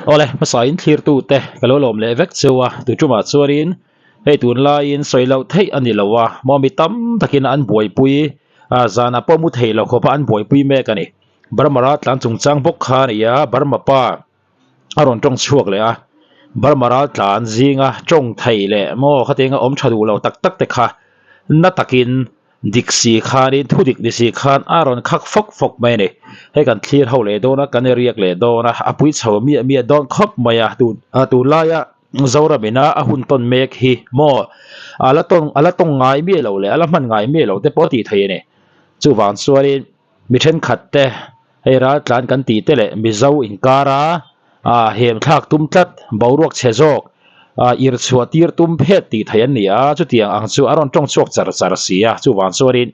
Awle, hmasain thlirtute ka lo lawm leh vek cheu a, tu tumah chuanin hei tunlaiin sawi loh theih a ni lo a, maw mi tam takin an buaipui a, zanah pawh mu thei lo khawpa an buaipui mek a ni. Burma ral tlan chungchang bawk kha a ni a, Burma pa a rawn tawng chhuak leh a, Burma ral tlan zinga tawng thei leh maw khatianga awm tha duh lo tak tak te kha na takin Dik si khanin thu dik ni si khan a rawn khak fawk fawk mai a ni. Hei kan thlir ho leh dawn a, kan i riak leh dawn a, a pui chho miah miah dawn khawp mai a, tun tunlaia Zoram ina a hun tawn mek hi maw a la tawn a la tawng ngai miah lo leh a la hman ngai miah lo te pawh a tih thei a ni. Chuvang chuanin mi thenkhat te hei raltlan kan tih te leh Mizo inkara ah hem thlak tum tlat boruak chhe zawk ah ir chhuah tir tum phet tih theih an ni a, chutiang ang chu a rawn tawng chhuak char char si a, chuvang chuanin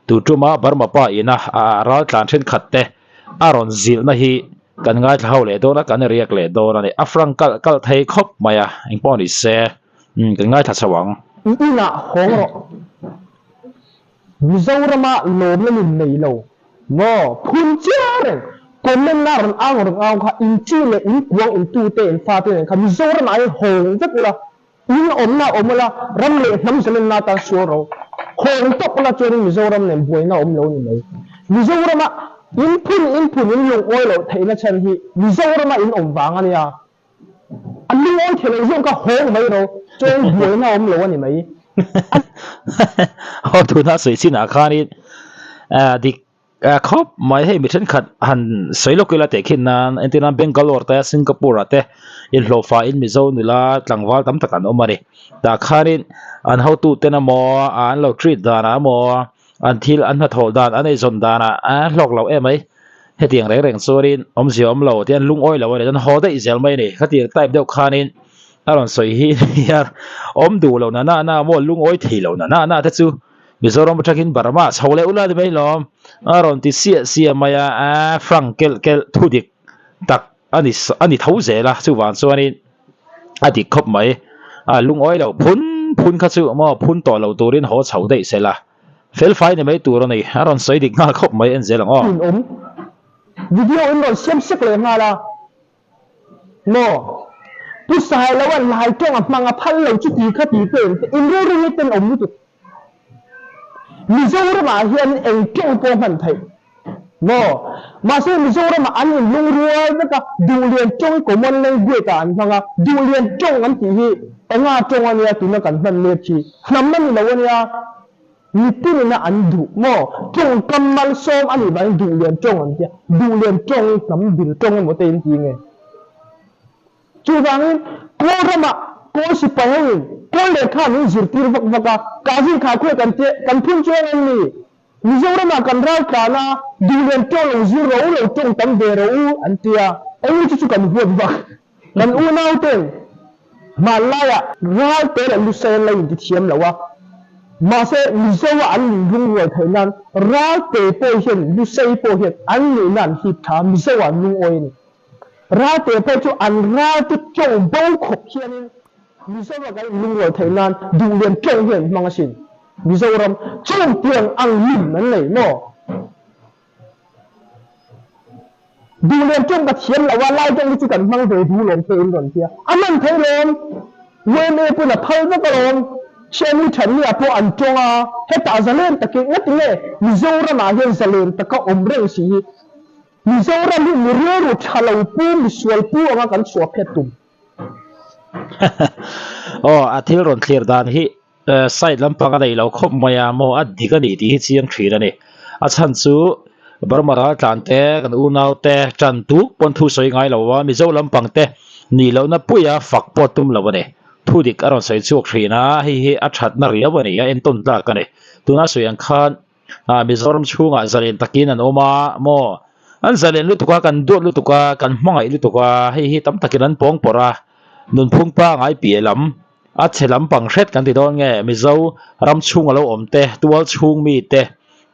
tu tuma Burma pa ina ah raltlan thenkhat te a rawn zilhna hi kan ngaithla ho leh dawn a, kan riak leh dawn a ni, a frank kalh kalh thei khawp mai a, engpawh ni se umm kan ngaithla chho ang. I inah hawng rawh. Mizorama lawmna nun nei lo maw phun chiang reng comment na rawn ang rawn ang kha in chi leh in kuang in tu te in fa te nen kha Mizoram ah hian hawng vek ula in awmna awm ula ram leh hnam zalenna atan sual ro hawng tawk ula chuanin Mizoram nen buaina awm lo ni mai Mizorama in phun in phun in lungawi loh theihna chhan hi Mizorama in awm vang ania An lungawi thei lo zawk a hawng mai ro chuan buaina a awm lo a ni mai. Aw tuna sawi chinah khanin dik khawp mai hei mi thenkhat han sawi lawk ila teh khin nan entir nan Bangalore te Singapore ah te inhlawhfa in Mizo nula tlangval tam tak an awm a ni. Tah khanin an hotuten emaw an lo treat danah emaw an thil an hnathawh dan an eizawn danah a hlawk lo em mai. Hetiang reng reng chuanin awmzia awm lo tian lungawi lo a ni chuan haw daih zel mai a ni. Khatiang type deuh khanin a rawn sawi hi nia awm duh lo na na na maw lungawi thei lo na na na te chu Mizoram atangin Burma chho leh ula ni mai lawm a rawn ti siah siah mai a aa frank kelh kelh thu dik tak a ni a ni tho zel a chuvang chuanin a dik khawp mai a lungawi lo phun phun kha chu maw phun tawh lo turin haw chho daih se la. Fel fai ni mai tur a ni. A rawn sawi dik nghal khawp mai en zel ang aw. In awm. Video in rawn siam sek leh nghal a. Maw? Pu Sailoa lai tawng a hmang a phal lo chu ti kha ti te in rilru hi ten awm lutuk. Mizoram ah hian eng tawng pawh hman theih. Maw? Mahse Mizoram ah an in lungrual vek a, Duhlian tawng hi common language ah an hmang a, Duhlian tawng an tih hi enga tawng a nia tuna kan hman mek hi hnam a ni lo a nia, mitin ina an duh maw? Tawngkam malsawm a nih vangin Duhlian tawng an tia, Duhlian tawng hi hnam bil tawng emaw te in ti nge? Chuvangin Kawl ramah Kawl sipai hoin Kawl lehkha an inzirtir vak vak a, Kahzin khahkhuai kan tia kan phun chuang em ni? Mizoramah kan ral tlan a, duhlian tawng lo zir ro lo tawng tam ve ro u an ti a, eng chu chu kan huat vak. Kan unau ten hmanlaiah ral te leh lusei an lo inti thiam lo a, mahse Mizoa an inlungrual theih nan ral te pawh hian lusei pawh hian an nihna an hip tha a, Mizoa an lungawi a ni. Ral te pawh chu an ral te tawng bo khawp hianin Mizoa kan inlungrual theih nan duhlian tawng hi an hmang asin. Mizoram chung tiang ang lim an nei maw? Duhlian tawng ka thiam lo a, lai tawng hi chu kan hmang ve duh lawm te in rawn tia. A hman thei lawm, yma pawn a phal vek alawm, Thianmi Thannia pawh an tawng a, hetah zalen takin ngatinge Mizoramah hian zalen taka awm reng si hi Mizoram hi mi rilru tha lo pu, mi sual pu anga kan chhuah phet tum. Aw, a thil rawn thlir dan hi Side lampang a nei lo khawp mai a, maw a dik a nih tih hi chiang thin a ni. A chhan chu Burma raltlan te, kan unau te tan tuk pawn thu sawi ngai lo a, Mizo lampang te nih lohna puia fak pawh tum lo a ni. Thu dik a rawn sawi chhuak thin a, hei hi a thatna riau a ni, a entawn tlak a ni. Tuna sawi ang khan Mizoram chhungah zalen takin an awm a, maw an zalen lutuk a, kan duat lutuk a, kan hmangaih lutuk a, hei hi tam takin an pawng pawrh a, nunphung pangai piah lam A chhe lampang hret kan ti dawn nge Mizo ram chhung a lo awm te, tual chhung mi te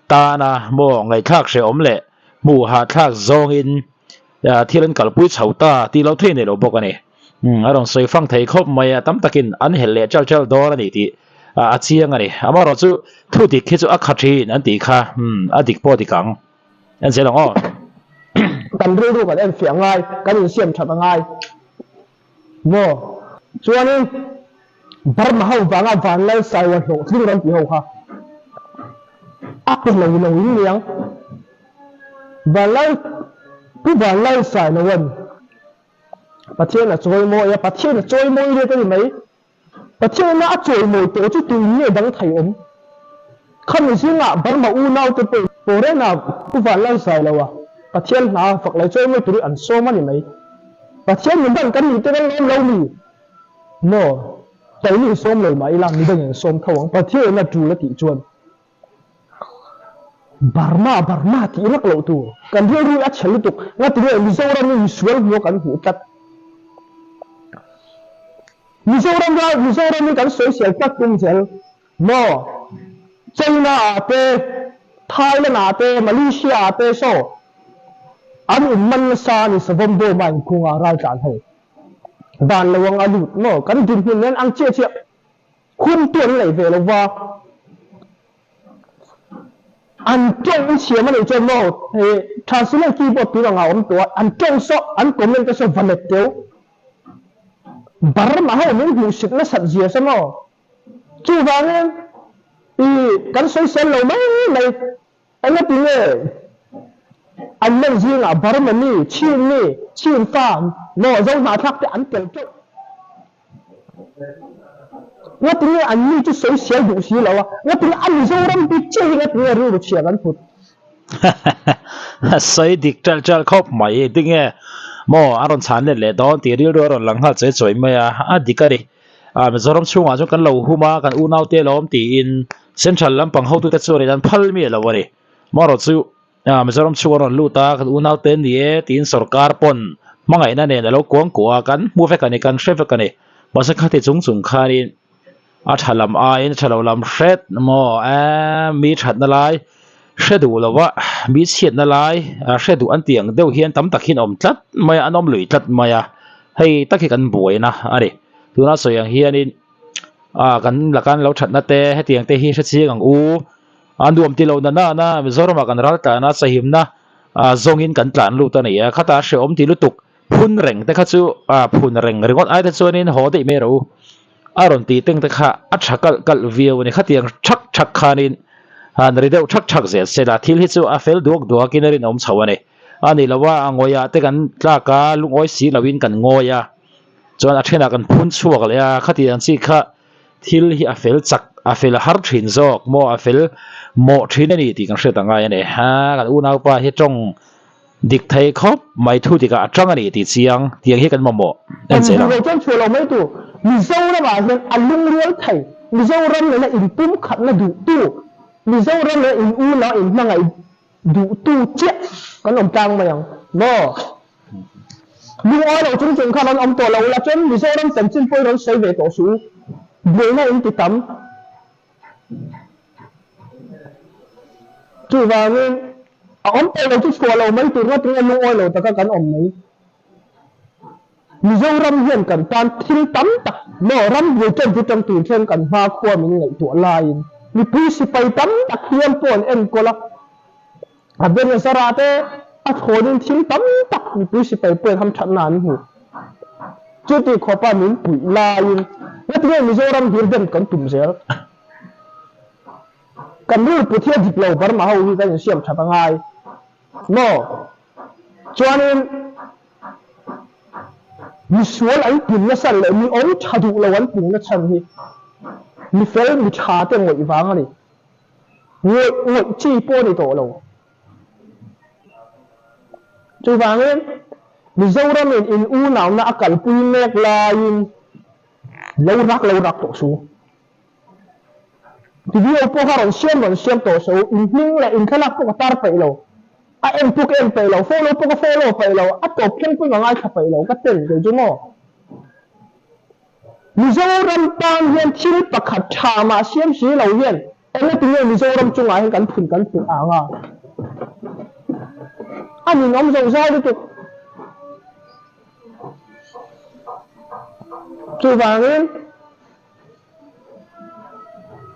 tana maw ngaihthlak hrehawm leh hmuh hahthlak zawngin thil an kalpui chho ta tih loh thei nei lo bawk a ni. A rawn sawi fang thei khawp mai a, tam takin an helh leh ṭal ṭal dawn a ni tih a chiang a ni. Amaherawh chu thu dik hi chu a kha ṭhin an tih kha a dik pawh dik ang. En zel ang aw. Kan rilru kan enfiah ngai, kan insiam ṭhat a ngai. Maw? Chuanin Burma ho vanga Vanlal Saiwa hlawhtling ram ti ho kha a pe lo lo in niang. Vanlal Pu Vanlal Sailoan Pathian a chawimawi a, Pathian a chawimawi let a ni mai. Pathianna a chawimawi tawh chu tuin nge dang thei awm? Khami zingah Burma unaute pawh Foreign-a Pu Vanlalsailoa Pathian hna fak leh chawimawi turin an sawm a ni mai. Pathian mi hman kan nih te kan lawm lo mi? Maw? Keini sawm lo mah ila midangin sawm tho ang Pathianna tul a tih chuan. Burma Burma tih rak loh tur. Kan rilru a chhe lutuk. Ngatinge Mizoram hi misual hmuh kan hmuh tlat. Mizoram ral Mizoram hi kan sawisel tlat tum zel maw? China ah te, Thailand ah te, Malaysia ah te saw an in man nasa a ni savawm bawm a inkhung a raltlan ho. Dan lo ang a lut maw? Kan dinhmun nen ang chiah chiah. Hun tu an neih ve lo va, an tawng siam a nih chuan maw hei translate keyboard tun anga awm tawh a, an tawng saw an comment te saw va let teu Burma ho min hmuhsit nasat zia saw maw chuvangin i kan sawisel lo mai mai. Engati nge an man zingah Burma mi, Chin mi, Chin fa maw Zo hnahthlak te an tel teuh? Ngati nge an mi chu sawisel duh si lo a? Ngati nge a Mizoram bik chiah hi ngati nge rilru chhia kan put? Sawi dik ṭalh ṭalh khawp mai. Engtin nge maw a rawn chhan let leh dawn tih rilru a rawn lang nghal chawi chawi mai a, a dik a ni. Mizoram chhungah chuan kan lo hum a, kan unaute alawm tiin Central lampang hotute chuan in an phal miah lo a ni. Amaherawh chu Mizoram chhung a rawn lut a, kan unaute an ni e tiin sorkar pawn hmangaihna nen a lo kuang kuah a, kan hmu vek a ni, kan hre vek a ni. Mahse khati chung chung khanin a tha lam aiin a tha lo lam hret maw mi thatna lai hre duh lo a, mi chhiatna lai hre duh an tih ang deuh hian tam tak hian awm tlat mai a, an awm lui tlat mai a, hei tak hi kan buaina a ni. Tuna sawi ang hianin ah kan laka an lo thatna te hetiang te hi hre chiang ang u a nuam ti lo na na na Mizoram ah kan ral tlan a sahimna ah zawngin kan tlan lut a ni a khatah hrehawm ti lutuk phun reng te kha chu ah phun reng ringawt ai te chuanin haw daih mai rawh u a rawn tih teng te kha a tha kalh kalh viau a ni khatiang thak thak khanin han ri deuh thak thak zel se la thil hi chu a fel duak duakin a rinawm chho a ni a ni lo a a ngawih ah te kan tlak a lungawi si loin kan ngawi a. Chuan a thenah kan phun chhuak leh a, khatiang chi kha thil hi a fel chak, a fel har thin zawk maw, a fel mawh thin a ni tih kan hriat angai a ni. Ha, kan unaupa hi tawng dik thei khawp mai thu dikah a tang a ni tih chiang, tiang hi kan mamawh en Kan zel ang. duh lo chuan chhuah lo mai tur. Mizoramah hian a lungrual thei, Mizoram nena inpumkhatna duhtu, Mizoram nena in unau inhmangaih duhtu chiah kan awm tlang mai ang maw? Lungawi lo chung chung khan an awm tawh lo la chuan Mizoram chanchin pawh i rawn sawi ve tawh suh u. Buaina in ti tam. Chuvangin a awm tawh lo chu chhuah lo mai tur ngatinge lungawi lo taka kan awm mai. Mizoram hian kan tan thil tam tak maw ram bul ṭan chu ṭang tur thleng kan hma khua min ngaihtuah laiin mipui sipai tam tak hian pawh an enkawl a. A beng zara te a thlawnin thil tam tak mipui sipai pawhin hamthatna an hmu. Chuti khawpa min puih laiin ngatinge Mizoram hir dem kan tum zel? Kan rilput hi a dik lo Burma ho hi kan insiam that a ngai maw? Chuanin misual an pun nasa leh mi awm tha duh lo an pung nachhan hi mi fel mi tha te ngawih vang a ni. Ngawih ngawih chi pawh a ni tawh lo. Chuvangin Mizoramin in unauna a kalpui mek laiin lo rak lo rak tawh su. Video pawh kha rawn siam rawn siam tawh su. In hming leh in thlalak pawh ka tar peih lo. A en pawh ka en peih lo, follow pawh ka follow peih lo, a tawp thleng pawhin ka ngaithla peih lo, ka ten kei chu maw. Mizoram tan hian thil pakhat tha mah siam si lo hian engati nge Mizoram chungah hian kan phun kan phun ang a? A ninawm zo zai lutuk. Chuvangin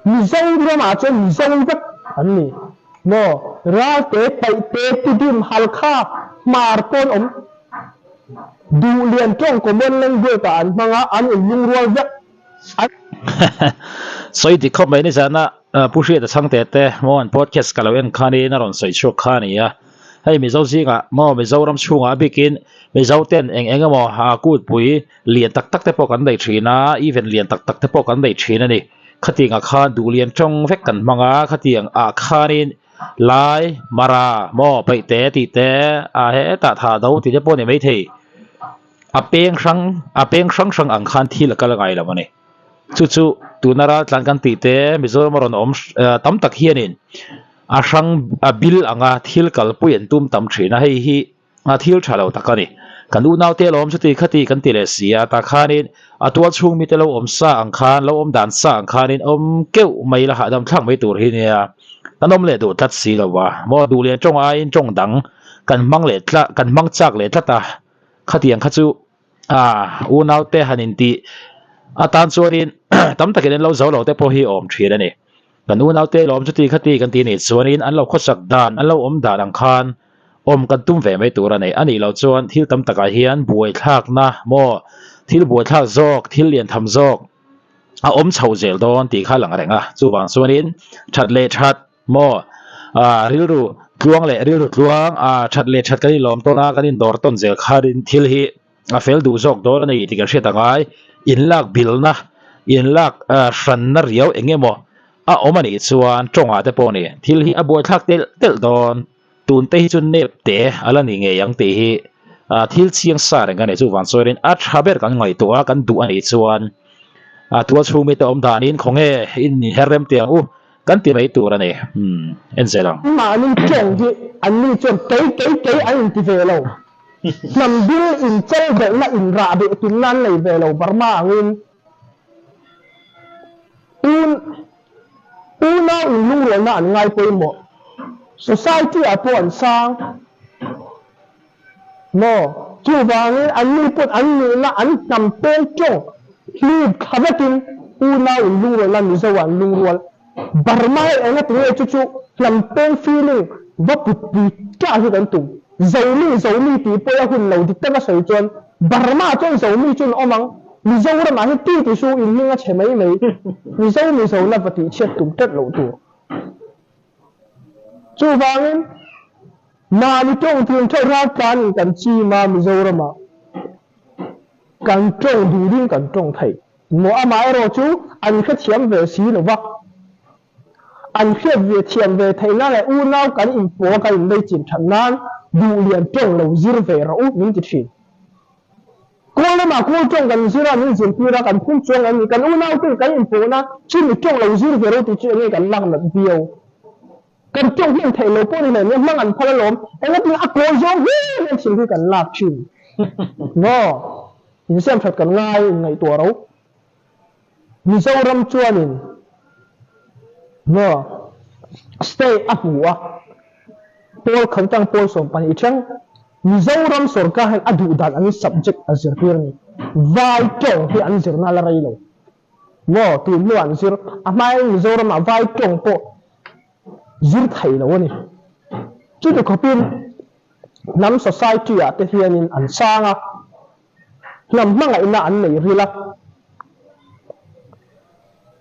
Mizoramah chuan Mizo vek an ni maw? Ralte, Paihte, Tidim, Halkha, Hmar pawn awm. Duhlian tawng common language ah an hmang a, an inlungrual vek. An. Sawi dik khawp mai nizana Pu Hriata Chhangte te maw an podcast ka lo en khanin a rawn sawi chhuak kha a ni a. Hei Mizo zingah maw Mizoram chhungah a bikin Mizo ten eng eng emaw kutpui lian tak tak te pawh kan nei thin a, event lian tak tak te pawh kan nei thin a ni. Khatiangah khan duhlian tawng vek kan hmang a, khatiang ah khanin Lai, Mara, maw Paihte tih te a hetah tha do tih te pawh a ni maithei. A peng hrang a peng hrang hrang ang khan thil a kal ngai lo a ni. Chu chu tuna raltlan kan tih te Mizoram a rawn awm tam tak hianin a hrang a bil anga thil kalpui an tum tam thin a, hei hi a thil tha lo tak a ni. Kan unaute alawm chuti khati kan ti leh si a, tah khanin a tual chhung mite lo awm sa ang khan lo awm dan sa ang khanin awm keuh mai la hahdam thlak mai tur hi nia kan awm leh duh tlat si lo a, maw duhlian tawng aiin tawng dang kan hmang leh tlat kan hmang chak leh tlat a, khatiang kha chu a unaute han intih atan chuanin tam takin an lo zo lo te pawh hi awm thin a ni. Kan unaute lawm chuti khati kan tih nih chuanin an lo khawsak dan an lo awm dan ang khan awm kan tum ve mai tur a nei. A nih loh chuan thil tam takah hian buaithlakna maw thil buaithlak zawk thil lian tham zawk a awm chho zel dawn tih kha a lang reng a. Chuvang chuanin that leh that maw rilru tluang leh rilru tluang that leh that kan inlawm tawn a kan indawr tawn zel khanin thil hi a fel duh zawk dawn a ni tih kan hriat a ngai. Inlak bilna, inlak hranna riau eng emaw a awm a nih chuan tawngah te pawh a ni. Thil hi a buaithlak telh telh dawn. Tun te hi chu nep te a la ni ngei ang tih hi thil chiang sa reng a ni. Chuvang chuanin a tha ber kan ngaihtuah a, kan duh a nih chuan tual chhung mite awm danin khawnge in her rem teh ang u kan ti mai tur a ni. Umm en zel ang. Mahni tawng hi anni chuan kei kei kei an inti ve lo. Hnam bil inchel belhna inrah beh tumna an nei ve lo Burma angin un unau inlungrualna an ngai pawimawh. Society ah pawh an sang maw? Chuvangin anni pawn an nihna an hnam peng tawng hlip thla vekin unau inlungrualna Mizo ah an lungrual. Burma hi enga tinge chu chu hnam peng feeling va put pui ṭah hi kan tum. Zomi Zomi tih pawh a hun lo dik taka sawi chuan Burma chuan Zomi chu an awm ang. Mizoram ah hi ti ti su in hming a chhe mai mai. Mizo Mizo na va tih chhiat tum ṭat loh tur. Chuvangin mahni tawng thin ṭheuh raltlan in kan chim a Mizoram ah kan tawng duh ding kan tawng thei. Maw amaherawh chu an hrethiam ve si lo va, an hriat ve thiam ve theih nan leh unau kan inpawh a kan inlei chin that nan duhlian tawng lo zir ve rawh u min ti thin. Kawl lamah kawl tawng kan zir a, min zirtir a, kan phun chuang an ni, kan unau ten kan inpawhna chu mi tawng lo zir ve rawh u tih chu enge kan lak nat viau. Kan tawng hman theih lo pawh ni hle nia, hmang an phal alawm, engatin a kawl zawng hian hian thil hi kan lak thin. Maw? Insiam that kan ngai inngaihtuah ro. Mizoram chuanin maw state a hmu a, pawl khat atang pawl 12 thleng Mizoram sorkar hian a duh dan angin subject a zirtir a ni. Vai tawng hi an zirna la rei lo. Maw tun hnuah an zir, a hmain Mizoramah vai tawng pawh zir thei lo a ni. Chuti khawpin hnam society ah te hianin an sang a, hnam hmangaihna an nei ril a.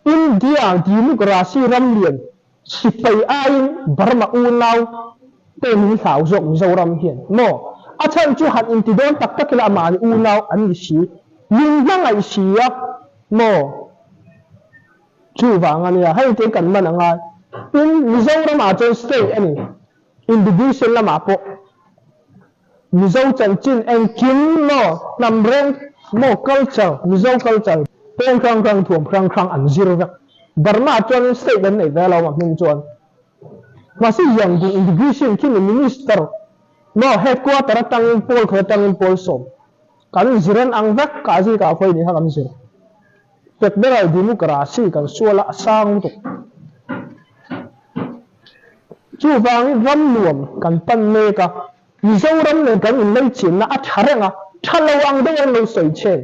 India democracy ram lian sipai aiin Burma unau te min hlau zawk Mizoram hian maw? A chhan chu han inti dawn tak tak ila mahni unau an ni si, min hmangaih si a maw? Chuvang a nia, hei te kan man a ngai. Tin, Mizoram ah chuan state a ni. Indivision lamah pawh Mizo chanchin engkim maw, hnam reng maw, culture, Mizo culture, peng hrang hrang, thuam hrang hrang an zir vek. Burma chuanin state an nei ve lo a hming chuan. Mahse Yangon Indivision khi ni minister maw headquarter atangin pawl khat atangin pawl sawm kan zir an ang vek, ka zir ka khawi ni kha kan zir. Federal democracy kan sual a, a sang lutuk. Chuvangin ram nuam kan pan mek a, Mizoram nen kan inleichhinna a tha reng a, tha lo ang deuh an lo sawi chhen.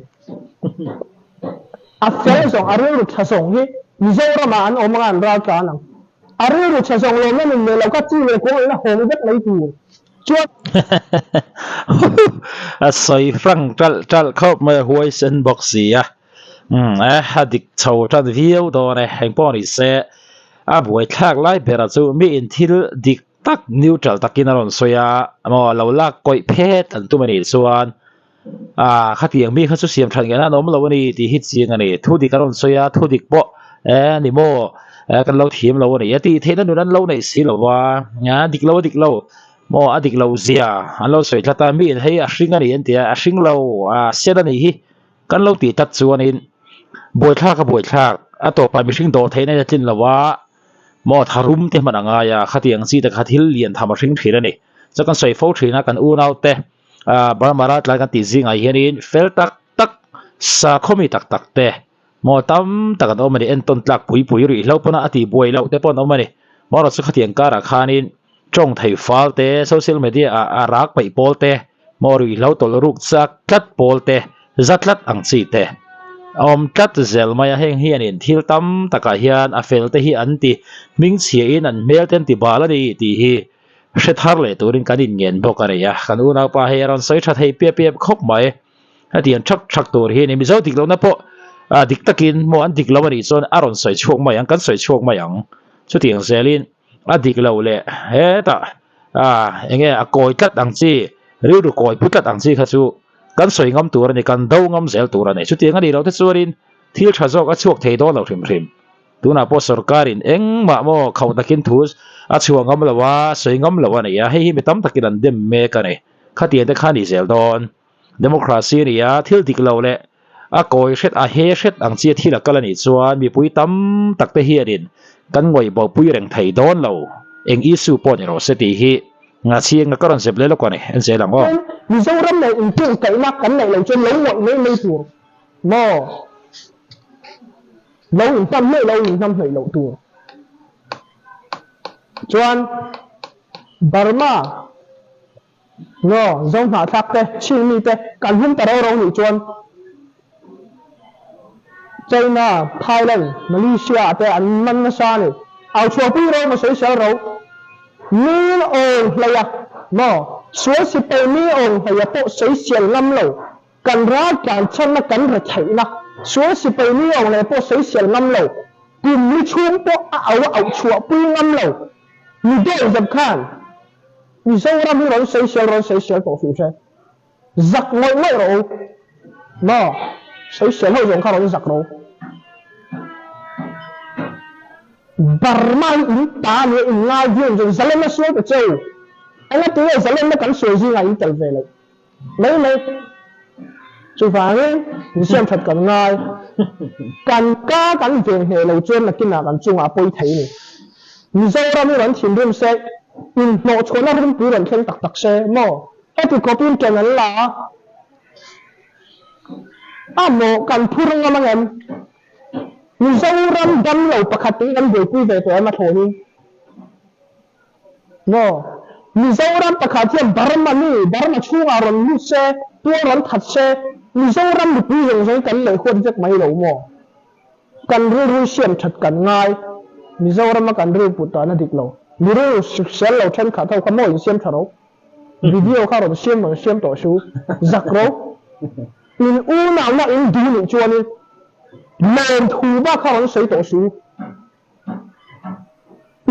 A fel zawng, a rilru tha zawng hi Mizoramah an awm anga an ral tlan ang. A rilru tha zawng lawmna nun nei lo kha chi leh kawng in a hawng vek mai tur. Chuan. A sawi frank ṭalh ṭalh khawp mai a, huaisen bawk si a. Umm eh, a dik chho ṭan viau dawn e, engpawh ni se a buaithlak lai bera chu miin thil dik tak neutral takin a rawn sawi a, maw lo lak kawih phet an tum a nih chuan ah khatiang mi kha chu siam that ngei nan a awm lo a ni tih hi chiang a ni. Thu dik a rawn sawi a, thu dik pawh eh ni maw eh kan lo thiam lo a ni a tih theihna nun an lo neih si lo va, dik lo a dik lo maw a dik lo zia an lo sawi tlat a, miin hei a hring a ni an ti a, a hring lo a sen a nih hi kan lo tih tlat chuanin buaithlak a buaithlak a tawpah mihring dawh theihna in a tlin lo a, maw tharum te hman a ngai a, khatiang chi te kha thil lian tham a hring thin a ni. Chuan kan sawi fo thin a kan unaute ah Burma ral tlai kan tih zingah hianin fel tak tak sakhaw mi tak tak te maw tam tak an awm a ni entawn tlak pui pui rih hlo pawn a tih buai loh te pawh an awm a ni. Maw chu khatiang karah khanin tawng thei fal te social media ah a rak peih pawl te maw rih hlo tawlh ruk chak tlat pawl te za tlat ang chi te a awm tlat zel mai a heng hianin thil tam takah hian a fel te hi an ti hmingchhia in an hmel te an ti bal a ni tih hi hre thar leh turin kan inngen bawk a ni a, kan unaupa hei a rawn sawi tha thei piap piap khawp mai. Hetiang thak thak tur hi a ni. Mizo dik lohna pawh ah dik takin maw an dik lo a nih chuan a rawn sawi chhuak mai ang, kan sawi chhuak mai ang. Chutiang zelin a dik loh leh hetah ah eng nge a kawi tlat ang chi, rilru kawi pu tlat ang chi kha chu kan sawi ngam tur a ni, kan do ngam zel tur a ni. Chutiang a nih loh te chuanin thil tha zawk a chhuak thei dawn lo hrim hrim. Tunah pawh sorkarin engmah maw khauh takin thu a chhuah ngam lo a, sawi ngam lo a ni a, hei hi mi tam takin an dem mek a ni. Khatiang te kha a ni zel dawn. Democracy a ni a, thil dik lo leh a kawi hret a he hret ang chi a thil a kal a nih chuan mipui tam tak te hianin kan ngawih bopui reng thei dawn lo. Eng issue pawh ni rawh se tih hi Ngachhiang ka rawn zep leh lawk a ni, en zel ang aw. Mizoram leh inpuhkaihna kan neih loh chuan lo ngawih mai mai tur maw? Lo inhnam hlei lo inhnam hlei loh tur chuan Burma ngaw zo hnahthlak te Chin mi te kan hum ta ro ro nih chuan China, Thailand, Malaysia ah te an man nasa a ni. Au chhuahpui ro maw sawisel ro min awng hlei a maw sual sipai mi awng hlei a pawh sawisel ngam lo. Kan ral tlan chhanna kan retheihna sual sipai ni awng leh pawh sawisel ngam lo, kum li chhung pawh a au a auh chhuah pui ngam lo. Mi deuh zep khan Mizoram hi rawn sawisel rawn sawisel tawh suh se. Zak ngawih ngawih rawh u. Maw? Sawisel ho zawng kha rawn zak rawh u. Burma hi in ta nia in ngai viau zawng zalenna sual ta che u. Engatinge zalenna kan sual zingah in tel ve loh? Mai mai. Chuvangin insiam that kan ngai. Kan ka kan veng hneh lo chuan nakinah kan chungah a pawi thei ni. Mizoram hi rawn thinrim se, inhnawhchhuahna ringpui rawn thleng tak tak se maw? Heti khawpin ṭan an la a, a maw kan phur ngam ang em? Mizoram damlo pakhat te hi kan buaipui ve tawh em a thlawhin? Maw? Mizoram pakhat hian Burma mi, Burma chhungah rawn lut se, tual rawn that se, Mizoram mipui zawng zawng kan leh huat vek mai lo maw? Kan rilru siam that kan ngai. Mizorama kan rilru put dan a dik lo. Mi rilru hrisel lo thenkhat ho kha maw insiam tha ro? Video kha rawn siam rawn siam tawh su. Zak ro. In unauna in duh nih chuanin lawmthu bak kha rawn sawi tawh su.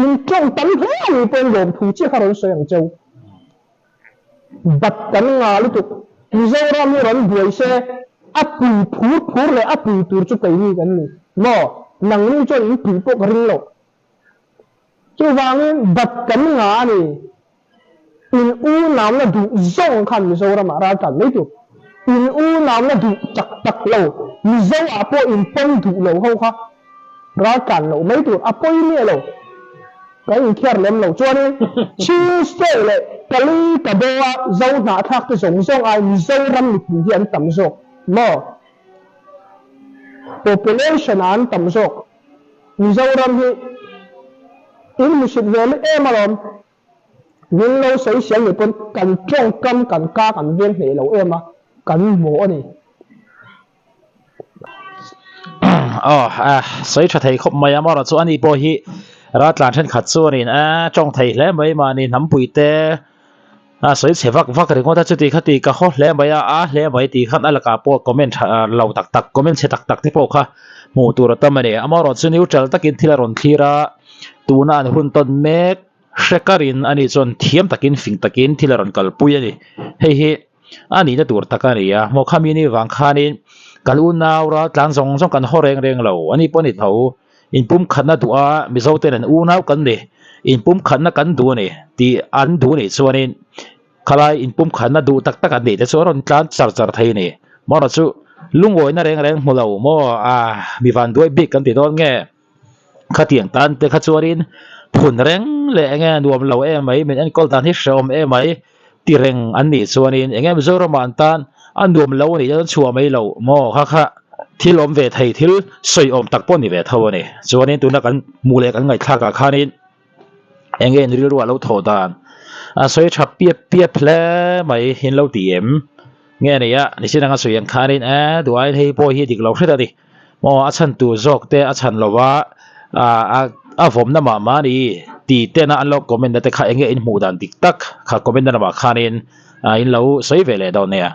In tawng tam hle a ni pawhin lawmthu chiah kha rawn sawi ang cheu. Bat kan ngah lutuk. Mizoram hi rawn buai se a pui phur phur leh a pui tur chu keini kan ni maw? Nangni chuan in pui pawh ka ring lo. Chuvangin bat kan ngah a ni. In unauna duh zawng khan Mizoramah ral tlan mai tur. In unauna duh tak tak lo, Mizo ah pawh in pawm duh lo ho kha ral tlan loh mai tur. A pawi miah lo. Kan inkhiar lem lo. Chuanin Tuesday leh Kali Kabaw-a Zo hnahthlak te zawng zawng ai Mizoram mipui hi an tam zawk maw? Population ah an tam zawk. Mizoram hi in hmusit ve em alawm. Min lo sawisel nih pawn kan tawngkam kan ka kan veng hneh lo em a, kan mawh a ni. Aw a sawi tha thei khawp mai a, amaherawh chu ani pawh hi raltlan thenkhat chuanin a tawng thei hle mai mahni hnampui te. A sawi chhe vak vak ringawt a, chuti khati ka haw hle mai a, a hle mai tih khan a lakah pawh comment tha lo tak tak, comment chhe tak tak te pawh kha hmuh tur a tam a ni. Amaherawhchu chu neutral takin thil a rawn thlir a, tuna an hun tawn mek hre karin ani chuan thiam takin fing takin thil a rawn kalpui a ni. Hei hi a nihna tur tak a ni a, maw khami ni vang khanin kan unau ral tlan zawng zawng kan haw reng reng lo, ani pawh a ni tho. Inpumkhatna duh a Mizo ten an unau kan ni, inpumkhatna kan duh a ni tih an duh nih chuanin khalai inpumkhatna duh tak tak an nih te chu a rawn tlan char char thei a ni. Maw chu lungawina reng reng hmu lo maw a mi vanduai bik kan ti dawn nge? Khatiang tan te kha chuanin phun reng leh enge nuam lo em mai min enkawl dan hi hrehawm em mai ti reng an nih chuanin enge Mizoram ah an tan a nuam lo a nih chuan chhuah mai lo maw kha kha thil awm ve thei thil sawi awm tak pawh a ni ve tho a ni. Chuanin tuna kan hmuh leh kan ngaihthlak ah khanin enge in rilru ah lo thawh dan a sawi tha piap piap hle mai in lo ti em nge ni a nisin anga sawi ang khanin e duhaiin hei pawh hi dik lo hret a ni. Aw a chhan tur zawk te a chhan lo a, ah a vawmna mah mah a ni tih tena an lo comment na te kha enge in hmuh dan dik tak kha comment na lamah khanin in lo sawi ve leh dawn nia.